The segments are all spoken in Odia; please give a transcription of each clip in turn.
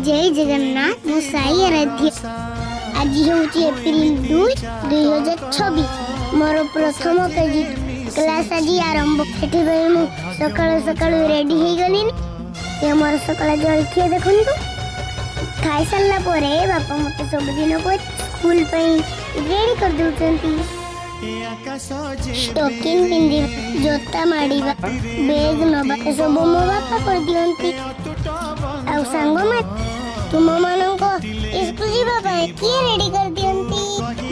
ଜୟ ଜଗନ୍ନାଥ। ମୁଁ ସାଇ ଆରାଧ୍ୟ। ଆଜି ହେଉଛି ଏପ୍ରିଲ 2, 2026। ମୋର ପ୍ରଥମ କେଜି କ୍ଲାସ୍ ଆଜି ଆରମ୍ଭ। ସେଥିପାଇଁ ମୁଁ ସକାଳୁ ସକାଳୁ ରେଡି ହେଇଗଲିଣି। ଏ ମୋର ସକାଳ ଜଳଖିଆ ଦେଖନ୍ତୁ। ଖାଇସାରିଲା ପରେ ବାପା ମୋତେ ସବୁଦିନ ପରି ସ୍କୁଲ ପାଇଁ ରେଡି କରିଦେଉଛନ୍ତି। ଷ୍ଟକିଂ ପିନ୍ଧିବା, ଜୋତା ମାଡ଼ିବା, ବେଗ୍ ନବା, ଏସବୁ ମୋ ବାପା କରିଦିଅନ୍ତି। ଆଉ ସାଙ୍ଗମାନେ, ତୁମମାନଙ୍କ ସ୍କୁଲ ଯିବା ପାଇଁ କିଏ ରେଡି କରିଦିଅନ୍ତି?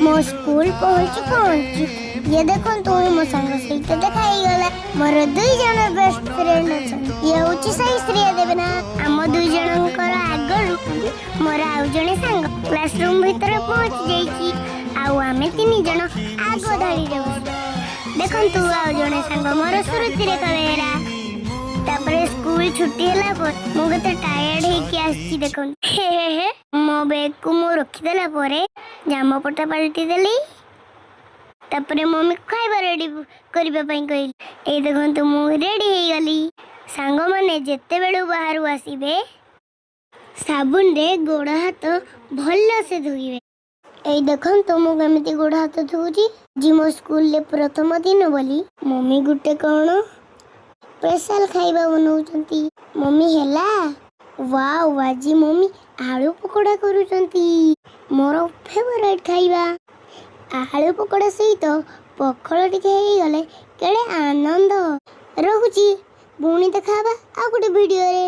ମୋ ସ୍କୁଲ ପହଞ୍ଚୁ ପହଞ୍ଚୁ ଇଏ ଦେଖନ୍ତୁ, ମୋ ସାଙ୍ଗ ସହିତ ଦେଖା ହେଇଗଲା। ମୋର ଦୁଇ ଜଣ ବେଷ୍ଟ ଫ୍ରେଣ୍ଡ ଅଛନ୍ତି। ଇଏ ହଉଛି ସାଇ ଶ୍ରୀୟା ଦେବନା। ଆମ ଦୁଇ ଜଣଙ୍କର ଆଗରୁ ମୋର ଆଉ ଜଣେ ସାଙ୍ଗ କ୍ଲାସ ରୁମ୍ ଭିତରେ ପହଞ୍ଚି ଯାଇଛି ଆଉ ଆମେ ତିନି ଜଣ ଆଗ ଧାଡ଼ିରେ ବସୁ। ଦେଖନ୍ତୁ, ଆଉ ଜଣେ ସାଙ୍ଗ ମୋର ଶ୍ରୁତିରେଖା ବେହେରା। ତାପରେ ସ୍କୁଲ ଛୁଟି ହେଲା ପରେ ମୁଁ କେତେ ଟାୟାର୍ଡ ହେଇକି ଆସିଛି ଦେଖନ୍ତୁ। ହେ ହେ ହେ। ମୋ ବ୍ୟାଗକୁ ମୁଁ ରଖିଦେଲା ପରେ ଜାମ ପଟା ପାଲଟି ଦେଲି। ତାପରେ ମମିକୁ ଖାଇବା ରେଡି କରିବା ପାଇଁ କହିଲି। ଏଇ ଦେଖନ୍ତୁ, ମୁଁ ରେଡି ହେଇଗଲି। ସାଙ୍ଗମାନେ, ଯେତେବେଳୁ ବାହାରୁ ଆସିବେ, ସାବୁନରେ ଗୋଡ଼ ହାତ ଭଲସେ ଧୋଇବେ। ଏଇ ଦେଖନ୍ତୁ, ମୁଁ କେମିତି ଗୋଡ଼ ହାତ ଧୋଉଛି। ଆଜି ମୋ ସ୍କୁଲରେ ପ୍ରଥମ ଦିନ ବୋଲି ମମି ଗୋଟେ କ'ଣ ସ୍ପେଶାଲ ଖାଇବା ବନଉଛନ୍ତି। ମମି, ହେଲା? ୱାଓ, ଆଜି ମମି ଆଳୁ ପକୋଡ଼ା କରୁଛନ୍ତି, ମୋର ଫେଭରାଇଟ୍ ଖାଇବା। ଆଳୁ ପକୋଡ଼ା ସହିତ ପଖାଳ ଟିକେ ହେଇଗଲେ କେଡ଼େ ଆନନ୍ଦ। ରହୁଛି, ପୁଣି ଦେଖା ହେବା ଆଉ ଗୋଟେ ଭିଡ଼ିଓରେ।